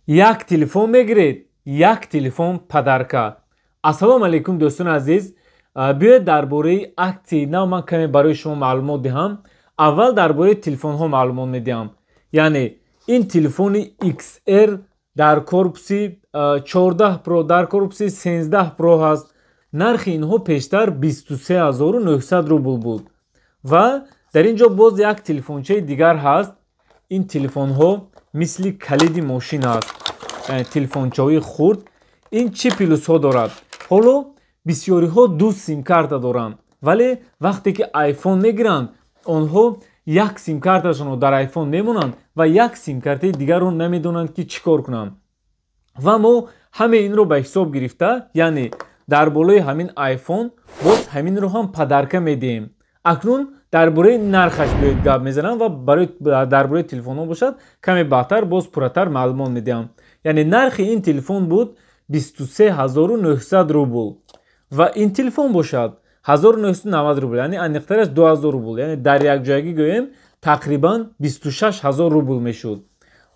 Як телефон мегиред, як телефон подарка. Ассалому алайкум, дӯстони азиз. Биёед, дар бораи аксияи нав ман каме барои шумо маълумот диҳам. Аввал дар бораи телефонҳо маълумот медиҳам. Яъне ин телефони XR дар корпуси 14 Pro, дар корпуси 13 Pro ҳаст. Нархи инҳо пештар 23 900 рубл буд. Ва дар ин ҷо боз як телефончаи дигар ҳаст. Ин телефонҳо мисли калиди мошин аст, телефончаҳои хурд. Ин чӣ плюсҳо дорад? Ҳоло бисёриҳо ду симкарта доранд, вале вақте ки айфон мегиранд, онҳо як симкарташонро дар айфон мемонанд ва як симкартаи дигарро намедонанд, ки чӣ кор кунанд. Ва мо ҳамаи инро ба ҳисоб гирифта, яъне дар болои ҳамин айфон боз ҳаминро ҳам подарка медиҳем. Акнун дар бораи нархаш биёед гап мезанам ва дар бораи телефонҳо бошад, каме баъдтар боз пурратар маълумот медиҳам. Яъне нархи ин телефон буд 23 900 рубл ва ин телефон бошад 1990 рубл, яъне аниқтараш 2000 рубл. Яъне дар якҷоягӣ гӯем, тақрибан 26 000 рубл мешуд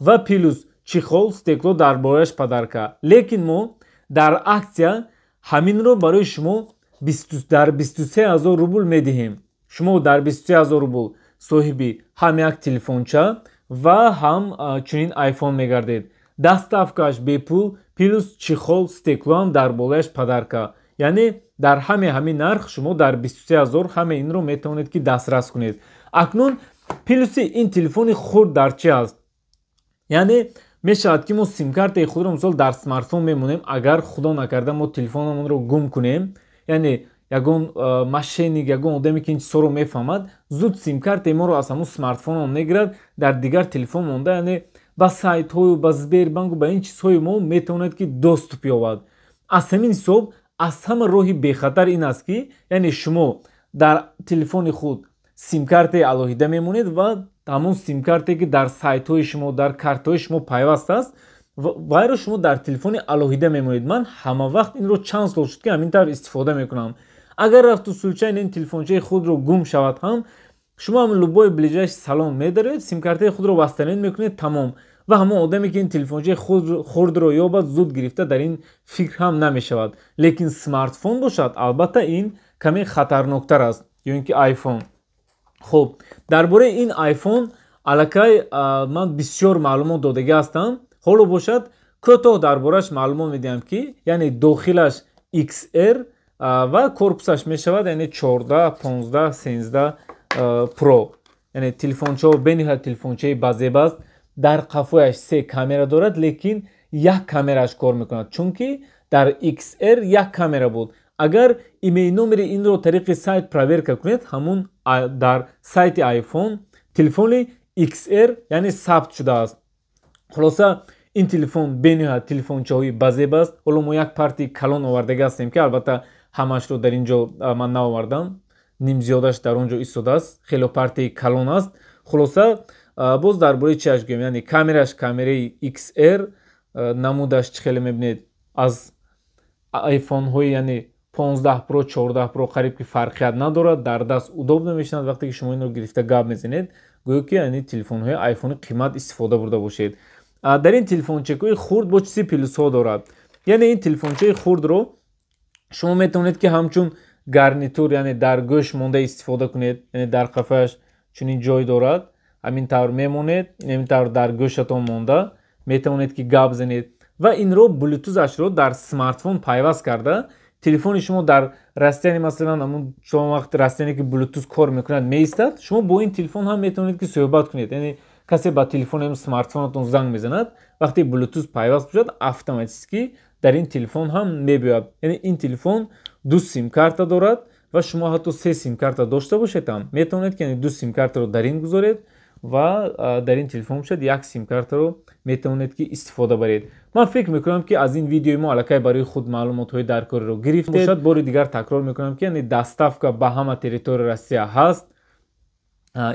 ва плюс чехол, стекло дар борааш подарка. Лекин мо дар аксия ҳаминро барои шумо дар 23 000 рубл медиҳем. Шумо дар 23 000 рубл соҳиби ҳам як телефонча ва ҳам чунин айфон мегардед. Доставкааш бепул, плюс чехол, стеклоам дар болояш подарка. Яъне дар ҳаме ҳамин нарх шумо дар 23 000 ҳаме инро метавонед, ки дастрас кунед. Акнун плюси ин телефони хурд дар чи аст? Яъне мешавад, ки мо симкартаи худро, мисол, дар смартфон мемонем. Агар, худо накарда, мо телефонамонро гум кунем, яъне ягон мошенник, ягон одаме, ки ин чизҳоро мефаҳмад, зуд симкартаи моро аз ҳамун смартфонам мегирад, дар дигар телефон монда, яъне ба сайтҳою ба Сбербанку, ба ин чизҳои мо метавонад, ки доступ ёбад. Аз ҳамин ҳисоб аз ҳама роҳи бехатар ин аст, ки яъне шумо дар телефони худ симкартаи алоҳида мемонед ва ҳамон симкартае, ки дар сайтҳои шумо, дар картҳои шумо пайваст аст, вайро шумо дар телефони алоҳида мемонед. Ман ҳама вақт инро чанд сол шуд, ки ҳамин тавр истифода мекунам. Агар рафту случайно ин телефончаи худро гум шавад ҳам, шумо ҳам любой ближайший салон медаред, симкартаи худро восстановить мекунед, тамом. Ва ҳамон одаме, ки ин телефончаи хурдро ёбад, зуд гирифта дар ин фикр ҳам намешавад. Лекин смартфон бошад, албатта, ин каме хатарноктар аст ё ин ки айфон. Хуб, дар бораи ин айфон аллакай ман бисёр маълумот додагӣ ҳастам. Ҳоло бошад, кӯтоҳ дар борааш маълумот медиҳам, ки яъне дохилаш XR ва корпусаш мешавад, яъне 14, 15, 13 Pro. Яъне телефончао бениҳоят телефончаи базеб аст. Дар қафояш се камера дорад, лекин як камерааш кор мекунад, чунки дар XR як камера буд. Агар IMEI номери инро тариқи сайт проверка кунед, ҳамун дар сайти iPhone телефони XR, яъне, сабт шудааст. Хулоса, ин телефон бениҳоят телефончаҳои базеб аст. Ҳоло мо як партии калон овардагӣ ҳастем, ки албатта ҳамаашро дар ин ҷо ман наовардам, нимзиёдаш дар он ҷо истодааст. Хело партияи калон аст. Хулоса, боз дар бораи чиаш гӯем? Яъне камераш камераи XR, намудаш чӣ хеле мебинед, аз айфонҳои, яъне, 15 Pro, 14 Pro қариб ки фарқият надорад. Дар даст удобно мешинад. Вақте ки шумо инро гирифта гап мезанед, гӯё ки, яъне, телефонҳои айфони қимат истифода бурда бошед. Дар ин телефончакҳои хурд бо чизи плюсҳо дорад? Яъне ин телефончаи хурдро шумо метавонед, ки ҳамчун гарнитур, яъне дар гӯш монда истифода кунед. Яъне дар қафояш чунин ҷой дорад, ҳамин тавр мемонед, ҳамин тавр дар гӯшатон монда метавонед, ки гап занед. Ва инро блютузашро дар смартфон пайваст карда, телефони шумо дар расстоянии, масалан, ҳамун шумо вақти расстояние, ки блютуз кор мекунад, меистад, шумо бо ин телефон ҳам метавонед, ки суҳбат кунед. Яъне касе ба телефони смартфонатон занг мезанад, вақте блютуз пайваст бошад, автоматически дар ин телефон ҳам мебиёяд. Яъне ин телефон ду симкарта дорад ва шумо ҳатто се симкарта дошта бошед ҳам метавонед, ки ду симкартаро дар ин гузоред ва дар ин телефон бошад, як симкартаро метавонед, ки истифода баред. Ман фикр мекунам, ки аз ин видеои мо аллакай барои худ маълумотҳои даркориро гирифтед. Бошад, бори дигар такрор мекунам, ки яъне доставка ба ҳама территорияи Россия ҳаст,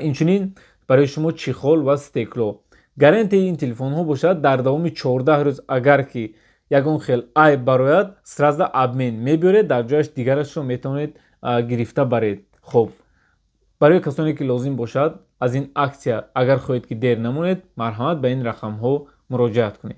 инчунин барои шумо чехол ва стекло. Гарантияи ин телефонҳо бошад, дар давоми 14 рӯз агар ки ягон хел айб барояд, сразу обмен мебиёред, дар ҷояш дигарашро метавонед гирифта баред. Хуб, барои касоне ки лозим бошад аз ин аксия, агар хоҳед, ки дер намонед, марҳамат, ба ин рақамҳо муроҷиат кунед.